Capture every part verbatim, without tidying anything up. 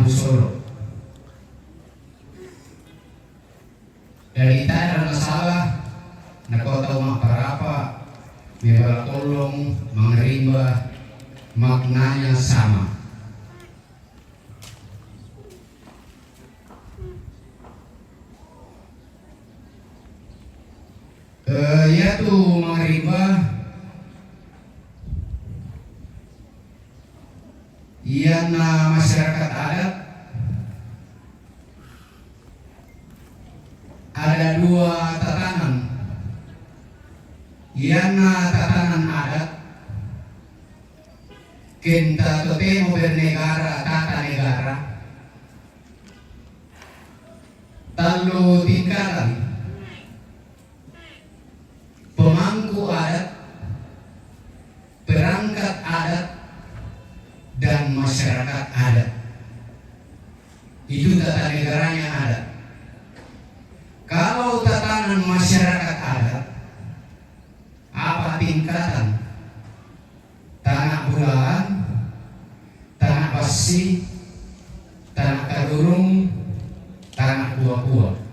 solo. Jadi tae' masalah, nakua tau ma'parapa, mebala kollong, mangrimba, maknanya sama. Eh, iatu mangrimba, iyanna masyarakat adat, ada dua tatanan. Iyanna tatanan adat, kenta totemo bernegara, tata negara, tallu tingkatan. Pemangku adat, perangkat adat, dan masyarakat adat. Itu tata negaranya adat. Kalau tatanan masyarakat adat, apa tingkatan? Tana' bulaan, tana' bassi, tana' kadurung, tana' pua-pua.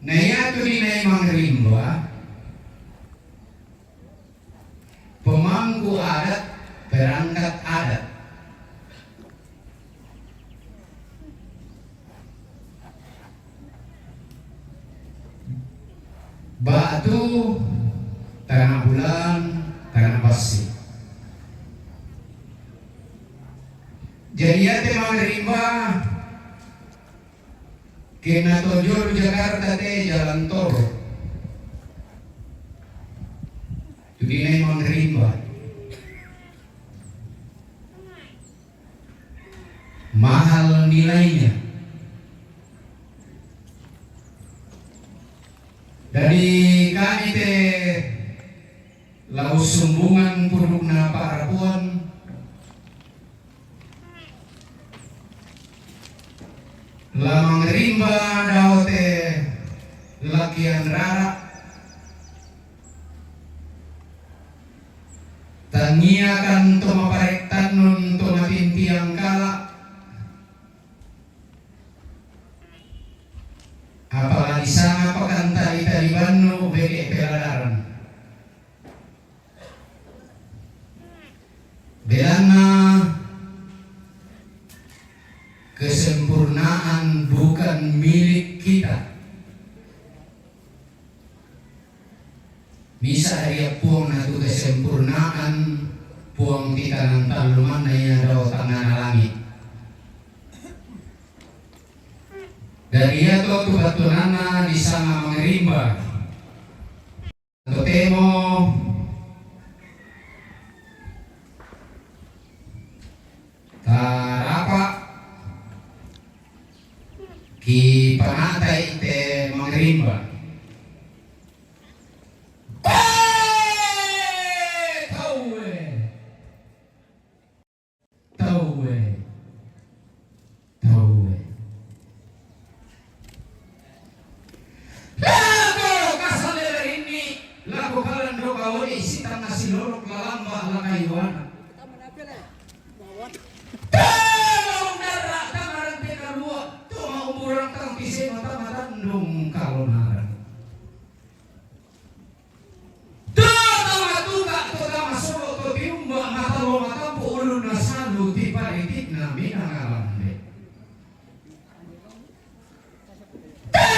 Na iatu dinai mangrimba, pemangku adat, perangkat adat. Ba'tu tana' bulaan, tana' bassi. Jadi iate mangrimba, kena tojolo Jakarta te jalan toro. Tu dinai mangrimba. Mahal nilainya. Jadi kami te lao Sumbungan Pudukna Pa'rapuan, la mangrimba dao te lakian rara, tangiakan to maparettannun to matintiang kala, apalagi sanga pakantali-tali bannu bege peladaran. Belanna kesempurnaan bukan milik kita. Misa' ri appuangna tu kesempurnaan, Puang titanang tallumanna ia dao tangngana langi'. Dan iato tu battuananna disanga mangrimba. Totemo tarapa kipanatai te mangrimba. Koe tauwe! Tauwe. Tauwe. Lako kasale rinni, lako kalanro kaoli sitangnga silolok lalamba lakayuana. Tama darra, tama rante kalua, tama umburang tang pisema, tama tandung kalonarang. To tama tuka, to tama solo, to tiumba, matalo matampu ulunna salu, tiparitikna minanga lambe. Te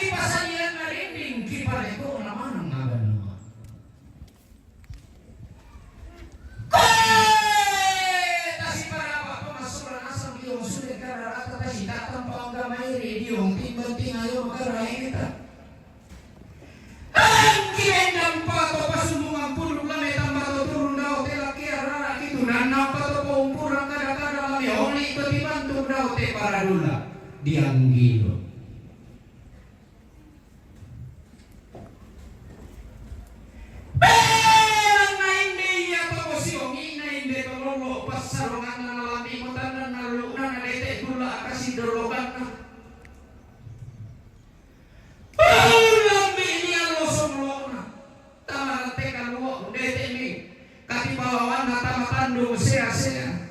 kipasalianna rinding, kipalekona maneng aganna. Koe tasiparapa pammassulang asang dio sude kararata tasitatang paangga mairi dio timbang tingayo makaraita. Angki endang pato pasumbungan puduk lame tamba to turun dao te lakia rara kitu nanna pato paumpurang kada-kada lame oli to tibantu dao te paradula dianggilo. Belanna inde ia to bosiongi na inde to lolo passaronganna nalambi matanna nallu'na nadete kulla akasi dolokanna. Pau lambi'ni allo songlo'na, tama rante kalua' undete'mi, kati pallawanna tama tandung sea-sea.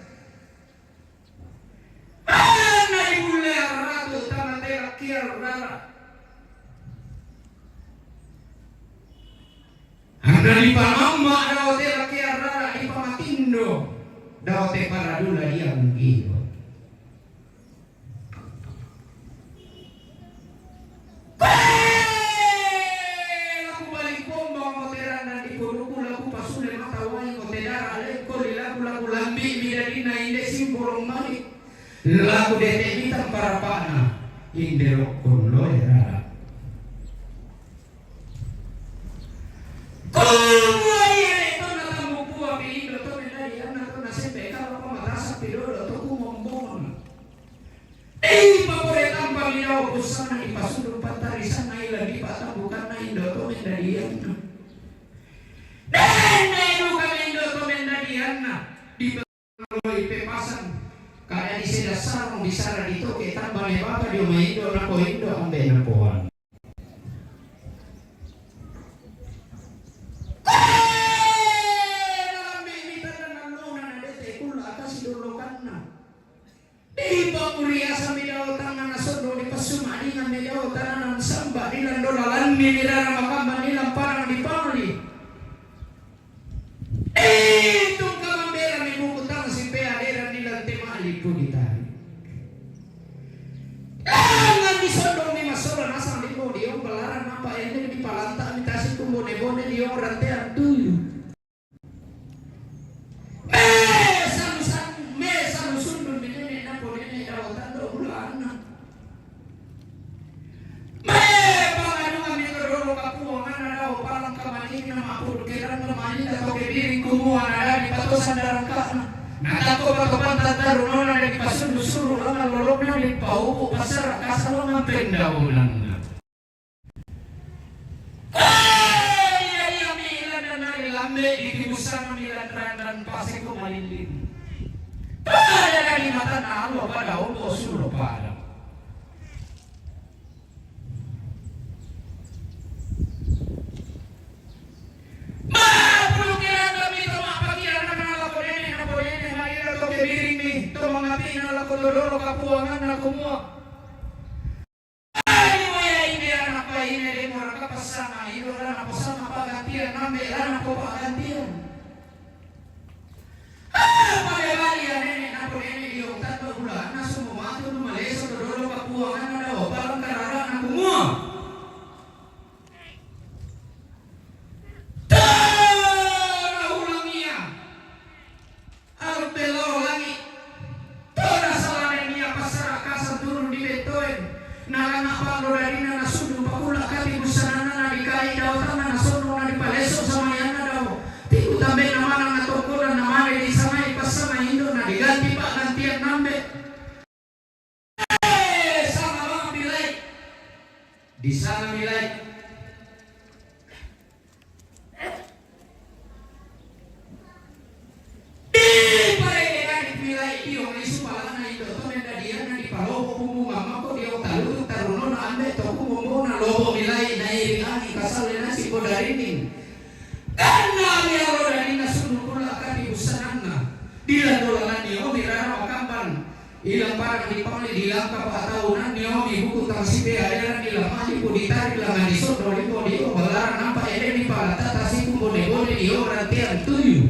Anna dibulle arratu tama tela kiarrara. Anna dipamamma dao tela kiarrara, dipamatindo dao te paradula dia mungkido. Laku bali kombang mo terana di puruku, laku pasule mata wai mo tedara lengko di laku, laku lambi mi dadina inde simbolong mali. Laku dete mitang parapana inde rokkon loe rara. Kumua iya le tona tamukua piindo to mendadi anna tona sembe kala pamatasa pidodo to kumombona. Ei, papore tampa minau pusana dipasudu pattarisanna ila dipatambukanna indo to mendadianna. Dende duka indo to mendadianna. Dipeloi pepasan. Kada diseda sarong disara ditoke tamba me bapa dio ma indo nako indo ambe napoan. Dalam bini tanda nalona nadete kula akasi dolokanna. Dipakuriasa mi dao tanna nasondo, dipassumadingan mi dao tananan samba, dilandolalanni mi rara makamban, dilamparang dipali. Eh, tungka mambela mi buku tang si pea deran dilante mali puditari. Tangan disondong mi massola nasang di podium balaran apa ende dipalanta mi tasi kumbone-bone diong rantean tuyu. Me sanu san-, me sanu sundun mi nene napo nene dao tando bulaanna. Me pangadungan mi to dolo kapuanganna dao palang kamanina mapun kedan mani dao kebiring kumua nada dipatosan darangkana. Natako patopan tatarunona dipasundusuru langan lolokna dipaupu pasara kasalongan pendaunanna. Iya, iya, mi ilan dan nari lambe, di tibusan mi ilan randan paseko malilin. Pada dari mata nalo pada opo sulo pada. Ma puluh kirang kami to ma pakiran na lako nene, na po nene, ma ira to kebiring mi, to mangapi na lako dodoro kapuangan na kumua. Ai, moya inde anak paine de mora kapasanga, indo lana posanga pagantian, nambe lana ko pagantian. Ah, pade bali ya nene, napo nene dio tando bula, na sumo matu, nu maleso, dodolo, kapuangan, ada opal, karara, na kumua. Tara ulang iya. Alpe lao langi. Toda salana nia passara kasa turun di bettoen. Nalana pallo darina nasuddu pakulla kati bussananna nadikai dao tanna nasonno nadipalesso samayanna dao. Tiku tambenna manang natongkonan namane disangai passangai indo nadiganti paggantian nambe. Eh, sama banget milai. Di sana milai. Di paregegan milai dio lisu palana indo to mendadiana di palobo bumbu mamako dio talutu tarunona ambe to kumombona lobo milai nairi angi kasalle nasi ko darining. Kanna mi alo darina sunu kula kati bussananna. Di landolangan dio mirara makamban. Ilang parang di pangli di langka pataunanni omi buku tang sipea eran di lamani puditari langan di sodo limbo dio balarang nampa ede di palata tasi kumbone-bone dio rantean tuyu.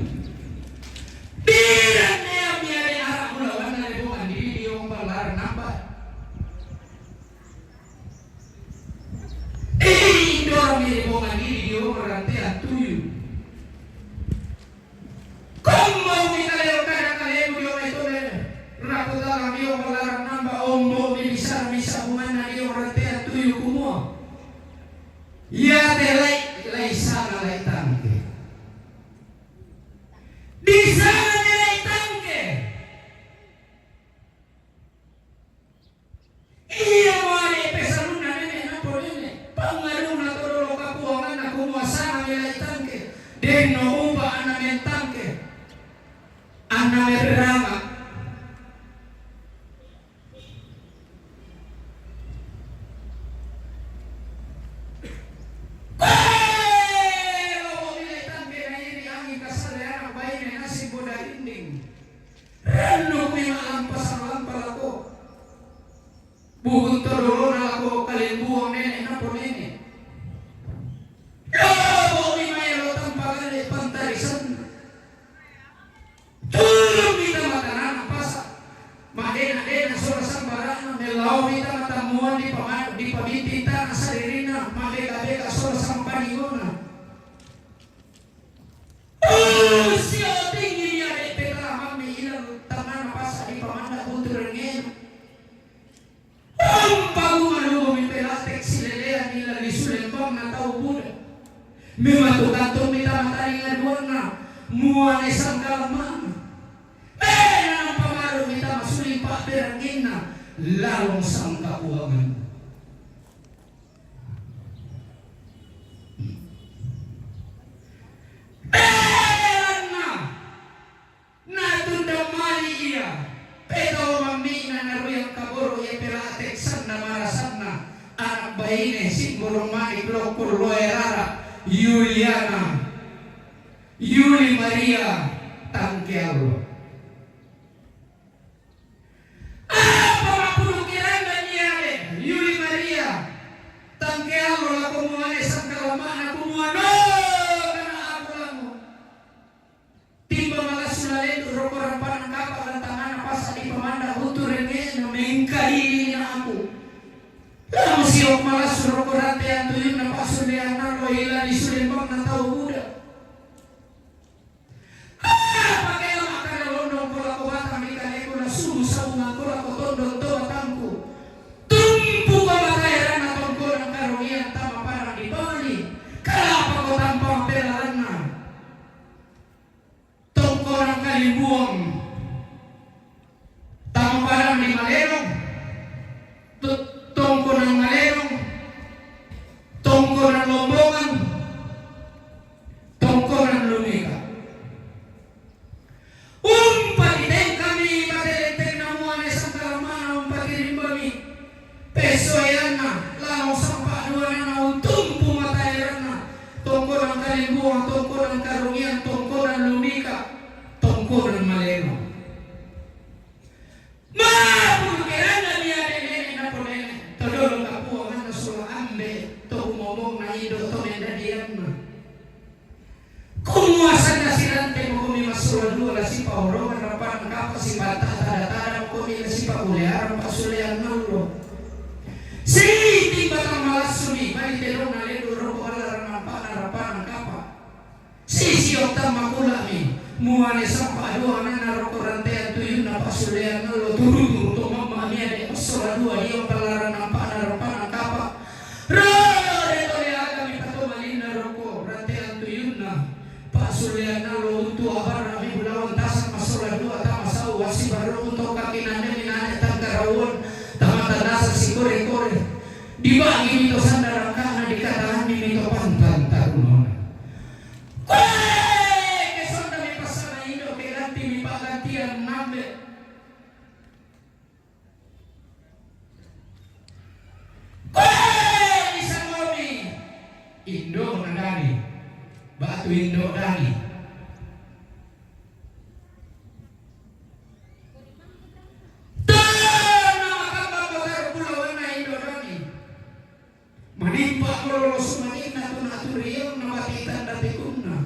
Diran nea mi ade arak mulawanna lebongan diri dio balarang nampa. Ih, indo mi lebongan diri dio rantean tuyu. Kombo mi kaleo kada kalemu dio mai tole. Rapu tala mio malarang namba ombo mi bisa misa bunganna dio rantean tuyu kumua. Ia te lai, lai sana lai tangke. Di sana te lai tangke. Iya muane pesanunna nene napo nene, pangadunna to dolo kapuanganna kumua sana melai tangke, denno upa anna mentangke, anna merrama. Lobo milai tangke nairi angin kasalle anak baine Tukantung mi tama talingaduanna, muane sangkalamma'na. Mena nampa maru mi tama suling pa'peranginna, lalong sangkapuangan. Belanna natunda mali ia, petau mammi'na naruyang kaboro ia pela'te sanda marasanna, anak baine simbolong mani lokkur loe rara, Yuliana, Yuli Maria Tangkeallo. Apa mappuduki randani ade, Yuli Maria Tangkeallo, lako muane sangkalamma'na, kumua, no, kana aku lamu. Timba malassu la lendu' rokko rampanan kapa' lantangana pasa' dipamanda' hutu rengnge'na, mengkadidina aku. Lamu sio' malassu rokko rante antuyunna pa'sulleanna lo ila di sulembangna tau buda. Apa kela makkada londongko lako batang ri kaleku, la sulu sabungangko lako tondon to batangku. Tumpuko mataeranna tongkonang karogiang tama parang di Bali. Kalapako tampang pelalanna. Tongkonang kalimbuang tama parang di Malenong, to-, tongkonang Malenong, tongkonang Lombongan, tongkonang Lumika. Umpati tengkami patelentengna muane sangkalamma'na, umpati rimbami. Pessoeanna, lao sampa duanana untumpu mataeranna, tongkonang kalimbuang, tongkonang karogiang, tongkonang Lumika, tongkonang Malenong. Mappuduki randani ade, nene' nappo nene', to dolong kapuanganna sola ambe', to umomongna indo' to mendadianna. Kumua sanna sirante mokomi massola dua la sipaorongan rampanan kapa', sipatada-tada mokomi la sipakulearang pa'sulleanna allo. Sitimba tama lassumi, mani tedonna lendu' rokko balla rannampa'na rampanan kapa'. Sisio' tammakula'mi, muane sappa dua ananna rokko ranteang tuyunna pa'sulleanna allo, turu-turu to mamma'mi ade' massola dua dio balla rannampa'na rampanan kapa'. Rode tole agami patomalinna rokko ranteang tuyunna pa'sulleanna allo, untu' abarra'mi bulawan tasa' massola dua tama sau' assibarru' untu' kakinanemi nane tangkarauan tama tannasa sikore-kore. Diba'gimi to sanda rangka'na, dikatahannimi to pantang tarunona. Koe ke sondami passanga indo', ke gantimi pa'gantian nambe. Koe disangomi indo'na Dani, ba'tu indo' Dani. Tona makamma potaro bulawanna indo' Dani. Manimpa' lolo sumangitna tuna turiang nabati tanda tikunna.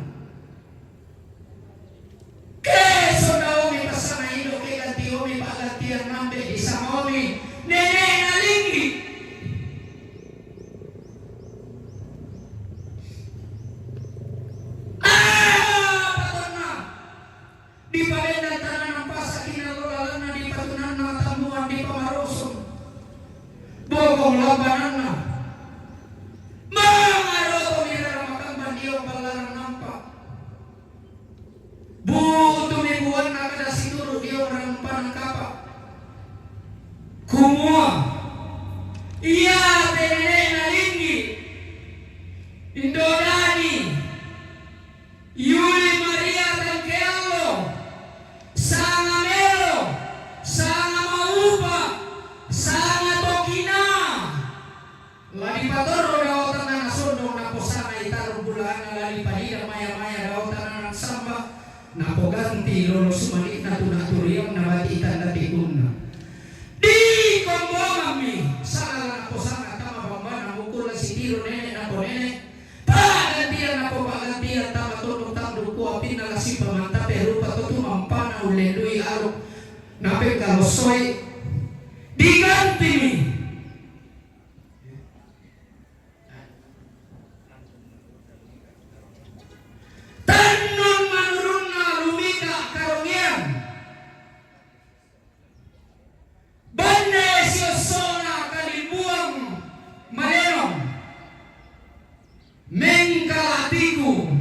Ke sondaomi passanga indo', ke gantiomi pa'gantian nambe, disangaomi nene'na Linggi. Apa tonna? Dipabendan tanana pasa' kinallo lalanna, dipatunanna tammuang, dipamarosong bokong lambananna. Mangarotomi rara makambang dio pallaran nampa. Butumi buanna kada situru' dio rampanan kapa'. Kumua, iate nene'na Linggi, indo' Dani, Yuli Maria Tangkeallo, sanga melo, sanga maupa, sanga tokina. La dipatorro daotanna nasondong, naposanga itaro bulaanna, la dipadida maya-maya daotanna nasamba, napoganti lolo sumangitna tuna turiang nabati tanda tikunna. Dikombongammi sala naposanga tama bambana mukula sitiro nene' napo nene'. Pa'gantian napo pa'gantian tama tondok tanduk kuapinna la sipamantape rupa to tumampana ullendui aluk napengkalossoi. Digantimi. Tannun manurunna Lumika karongean. Bande siosso'na kalimbuang Malenong. Mengkala tiku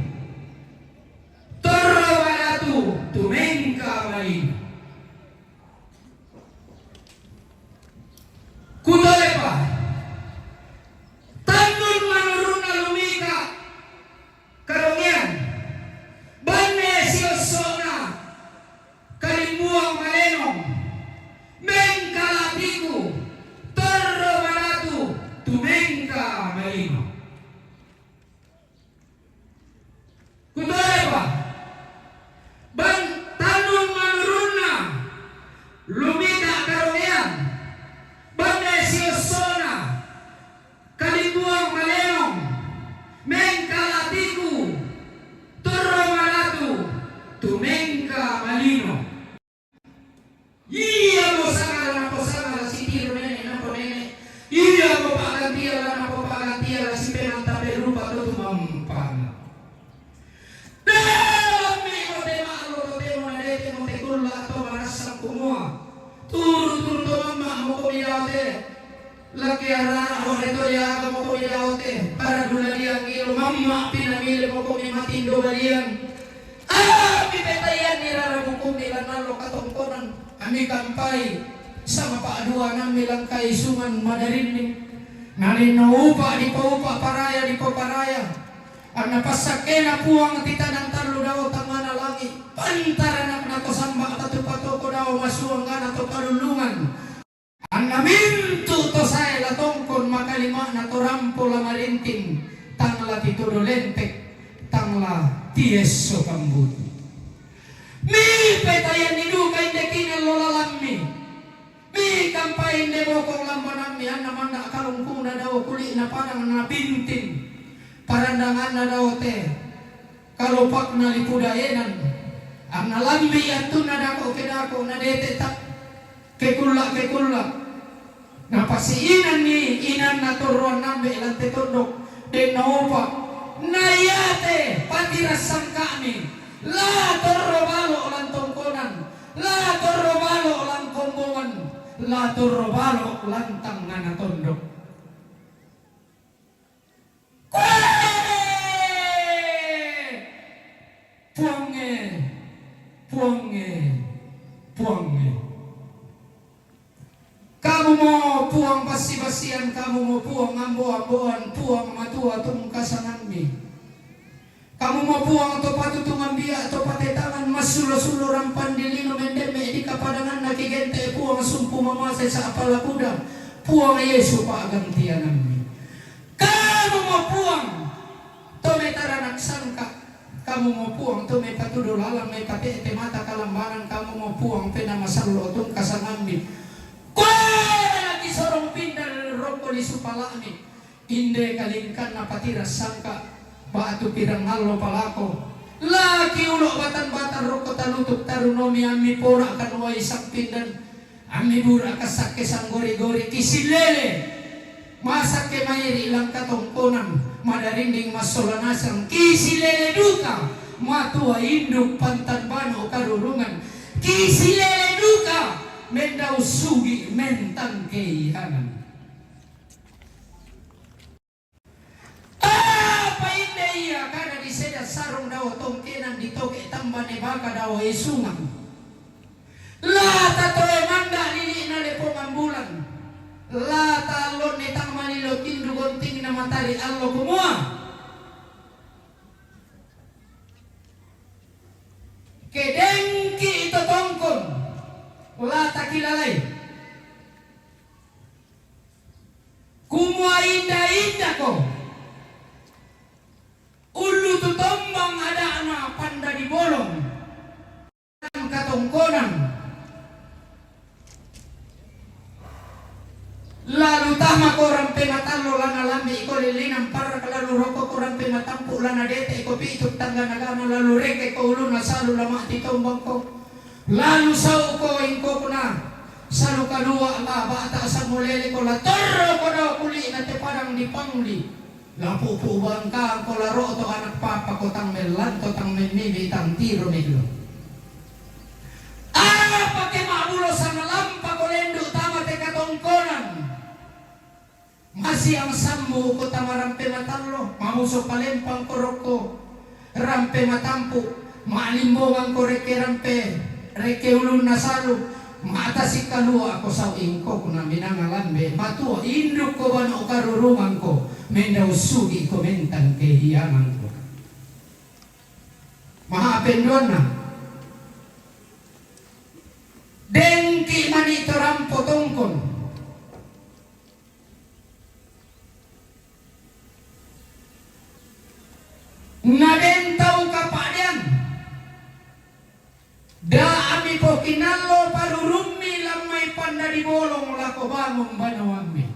Ilaote, laki ara, ore to ya, mo ko ilaote, para dula diang ilo mamma, pinamili mo ko mi matindo balian. Ah, pipetayan ni rara buku mi lanalo katongkonan. Ami kampai, sama pa dua nami langkai sungan madarinning. Nani no upa di paupa paraya di paparaya. Anna passakkena Puang titanang tallu dao tangngana langi. Pantaranak na to samba tatupa to ko dao masuang ngana to palulungan. Anna mintu to sae la tongkon makalimana to rampo la marinting, tang la titodo lentek, tang la tiesso kambuti. Mi petayan ni duka inde kine lo lalammi. Mi kampai inde bokong lambanammi anna manda kalungkuna dao kuli'na padang na binting. Parandanganna dao te. Kalopakna lipu daenan, anna lambi attunna dako ke dako na dete ta, ke kulla ke kulla. Na pasiinan ni inanna torroan nambe lante tondok, den na opa, na iate patirassang kami, la torro balo lantongkonan, la torro balo langkombongan, la torro balo lantang ngana tondok. Koe! Puangnge, Puangnge, Puangnge. Kamu mo Puang bassi-bassian, kamu mo Puang ambo-amboan, Puang matua tungkasanganmi. Kamu mo Puang to patutungan bia, to patetangan massulo-sulo rampan di lino mendemme di kapadanganna kigente Puang sumpu mamase sa palakuda, Puang Yesu pa'gantianammi. Kamu mo Puang to metaranak sangka, kamu mo Puang to mepatudo lalang, mepatete mata kalambanan, kamu mo Puang pena masallo tungkasangammi. Koe laki sorong pinda rokko lisu pala'mi, inde kalingkanna patiras sangka, batu pirang allo palako, laki ulo batan-batan rokko talutuk tarunomi ammi pora kanuai sampindan. Ammi bura kasakke sanggori-gori kisilele. Masakke mairi langka tongkonan, madarinding massola nasang kisilele duka, matua induk pantan bano karurungan kisilele duka, mendau sugi mentang keihanan. Apa inde ia kada di seda sarung dao tongkenan di toke tambane baka dao esungang. La tatoe manda lili na lepongan bulan. La tallonne tang malilo tindu gontingna matari allo kumua. Kedengki ito tongkon la takilalai. Kumua inda-indako, ullu tu tombang ada'na panda di bolong, katongkonan. Lalu tama ko rampe matallo lana lambi ko lilinang parraka lalu rokko ko rampe matampu lana dete ko pitu tangga nagana lalu reke ko uluna salu lama di tombang ko. Lalu sau ko ingkokna, salu kalua la bata samulele ko la torro ko dao kuli'na te padang di pangli. La pupu bangka ko la roto anak papa ko tang mellanto tang memmimi tang tiro mello. Apa ke mabulo sana lampa ko lendu tama te katongkonan. Masiang sammu ko tama rampe matallo, mamuso palempang ko rokko rampe matampu, malimbongan ko rekke rampe, rekke ulunna salu, mata sikalua ko sau ingkokna minanga lambe, matua induk ko bano karurungan ko, mendau sugi ko mentang kehiangan ko. Maha penduanna. Dengki mani to rampo tongkon. Naden tau kapa'dean. Da ami pokinallo parurummi lammai panda di bolong lako bangun banoammi.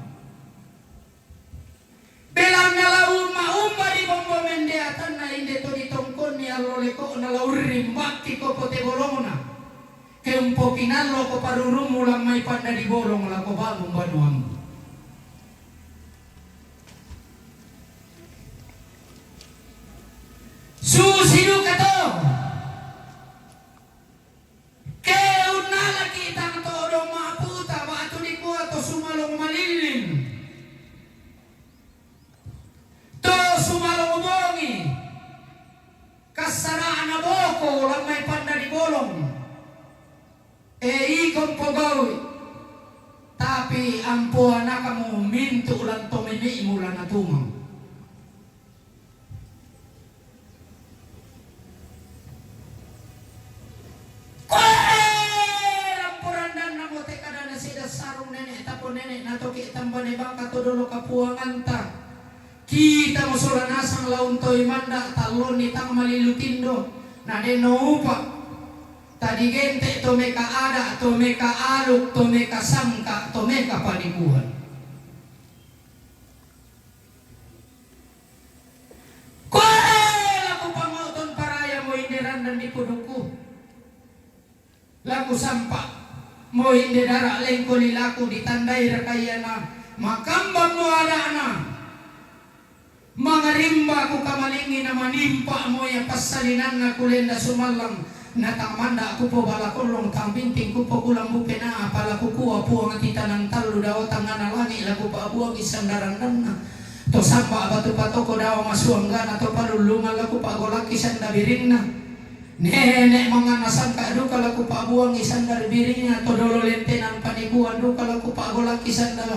Belanna la umma-umma di bombo mendeatanna inde to ditongkonni allo leko'na la urrimbakki ko pote bolongna. Ke umpokinallo ko parurummu lammai panda di bolong lako bangun banoammu. Susi duka to. Ke unnalaki tang to domma puta batu dikua to Naboko lammai panda di bolong. E, iko mpogau'i. Tapi ampo anakamu mintu' lan tomimi'mu la natumang. Koe, rampo randanna mo te kadana sida sarung nene' tapo nene' natoke' tambane bangka to dolo kapuanganta. Kitamo sola nasang laung toi manda' tallonni tang malilu tindo, na denno upa'. Tadigente' to meka ada', to meka aluk, to meka sangka, to meka panikuan. Koe, laku pangoton paraya mo inde randan di pudukku. Laku sampa' mo inde dara' lengko lilaku ditandai rakayana makambang mo ada'na. Mangarimba ku kamalingi na manimpa' mo ia passalinanna kulenda sumallang. Na tang manda' kupobala kollong, tang binting kupokulambu penaa, pala kukua, Puang, titanang tallu dao tangngana langi' la kupa'buangi sanda randanna. To samba' batu patoko dao masuanggana, to palullungan la kupa'golakki sanda birinna. Nene' manganna sangka' duka la kupa'buangi sanda birinna, to dolo lentenan panikuan duka la kupa'golakki sanda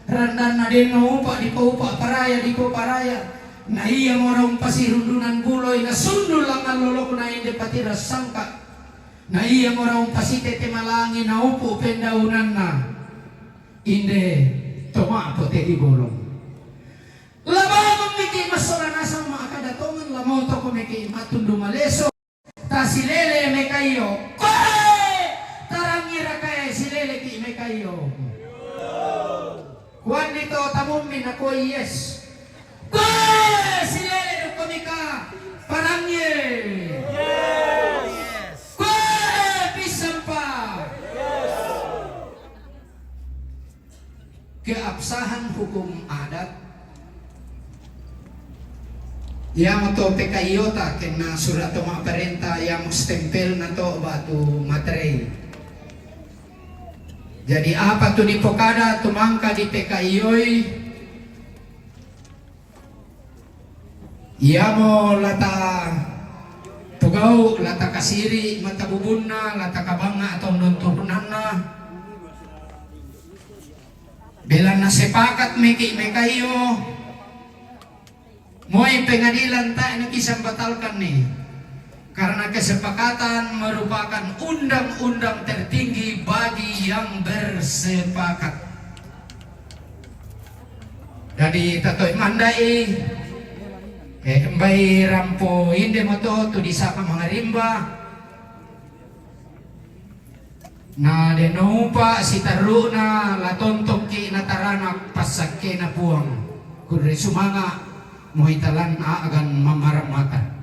randanna, denno upa' dipoupa', paraya dipoparaya. Na iamo raung pasirundunan buloi, na sundul langngan lolokna inde patira sangka'. Na iamo raung pasitete malangi, na upu' pendaunanna inde to ma'pote di bolong. La bangun miki' massola nasang ma'kada tongan, la motoko miki' matundu maleso. Tasilele mekaio. Koe! Tarangngerakae sileleki' mekaio. Kuanni to tamummi nakua, "Yes." Koe! Silele dukko mika parangnge. Koe! Pissampa. Keabsahan hukum adat. Iamo to P K I-ota, kenna sura' to ma'parenta, iamo stempelna to batu materai. Jadi, apa tu dipokada tu mangka di P K I-oi? Iamo la tapogau', la takasiri' mata bubunna, la takabangnga' tondon turunanna. Belanna sepakat meki' mekaio, moi pengadilan tae' nakisang batalkanni. Karena kesepakatan merupakan undang-undang tertinggi bagi yang bersepakat. Jadi tatoi mandai, eh, mbai rampo inde moto tu disapa mangarimba. Na denno upa' sitarru'na la tontongki' na taranak passakkena Puang. Kurre sumanga', moi talan a'gan mammarammakan.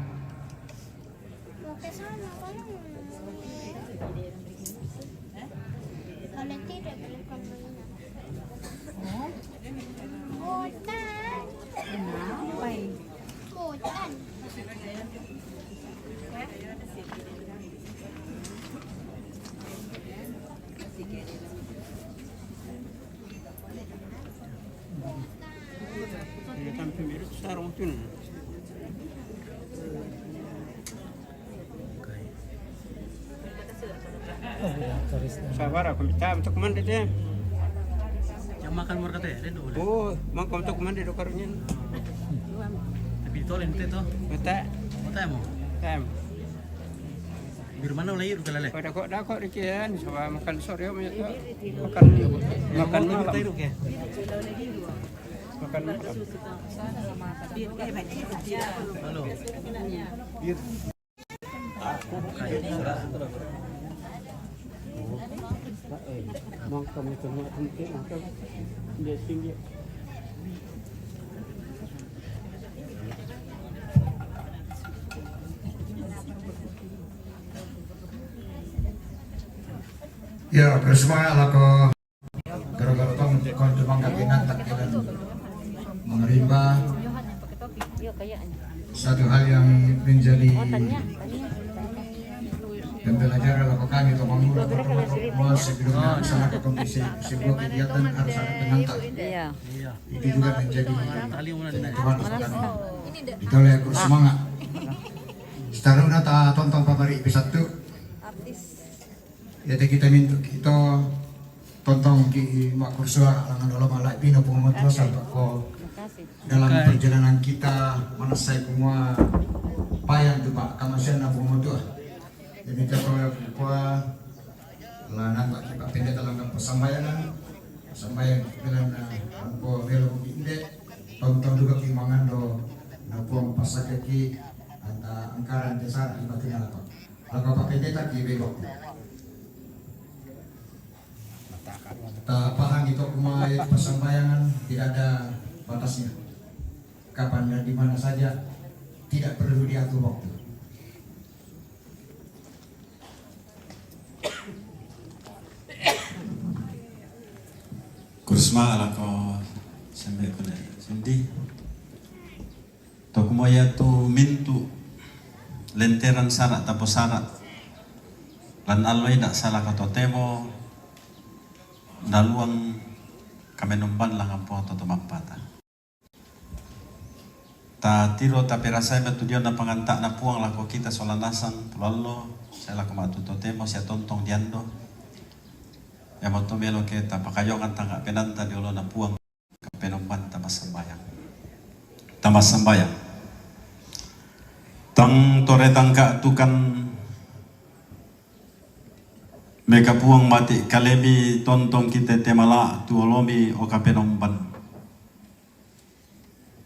Sabara, aku minta untuk mandi deh. Yang makan warga teh, ada dulu. Oh, mangko untuk mandi do karunyan. Tapi tolong teh toh. Mata. Mata mau. Tem. Biru mana mulai yuk kalau leh. Pada kok dah kok dikian, coba makan sore yuk, yuk. Makan, makan malam. Makan malam. Halo. Ya, bersama lako. Gara-gara tong kontu mangga pinantak jalan mengerimba. Satu hal yang menjadi pembelajaran lako kami, tong mangura, tong mangura, sebelum melaksanakan kondisi sebuah kegiatan harus ada pengantar. Iya. Itu juga menjadi catatan lako kami. Itulah yang harus semangat. Taruna ta tontong pamari pisatu. Artis. Ya, te kita mintu kita tontong ki makursua langan dalam ala pino pun matua sampai ko dalam perjalanan kita mana saya semua payang tu pak kamasian na pun matua. Jadi kita kalau kuah Lanang baki Pak Pendeta langkang pasambayangan, pasambayangan bilang na ampo melo inde, tontong juga ki mangando na puang pasaka ki anta angkaran desa di batu nyala. Langkang Pak Pendeta ki bebok. Ta pahang itu kumai pasambayangan tidak ada batasnya. Kapan dan di mana saja tidak perlu diatur waktu. Kurisma lako sembe kune sindi. Tokumoya tu mintu lenteran sara tapo sara lan aloi na sala ka totemo naluang kamenomban langampo totomampata. Ta tiro ta perasai ma tu dion na panganta na puang lako kita sola nasang pulallo, saya lako matu totemo sia tontong diando. Ya matu melo ke ta pakayongan tangga penanta di olo na puang kapenomban ta masambayang. Ta masambayang. Tang tore tangka tukan meka puang mati kalemi tontong kita temala tu olomi o kapenomban.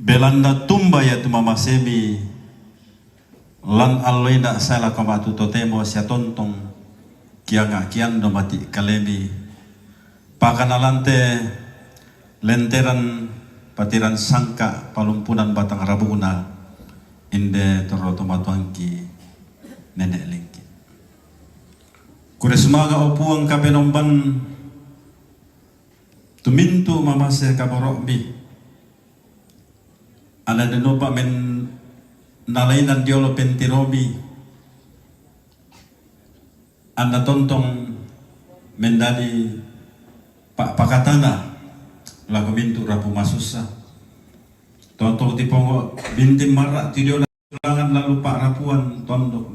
Belanda tumba ya tu mamasemi lan alloina saya lako matu totemo sia tontong kianga kiando mati kalemi pakanalante lenteran patiran sangka palumpunan batang rabuna inde toro tomatuangki nenek lingki. Kurismaga o puang kapenomban tumintu mamase kaboro'mi. Anda denopa men nalainan diolo pentiromi. Anda tontong mendadi pak pakatana lagu mintu rapu masusa. Tontong tipongo bintim marra tidiona langan lalu pak rapuan tondok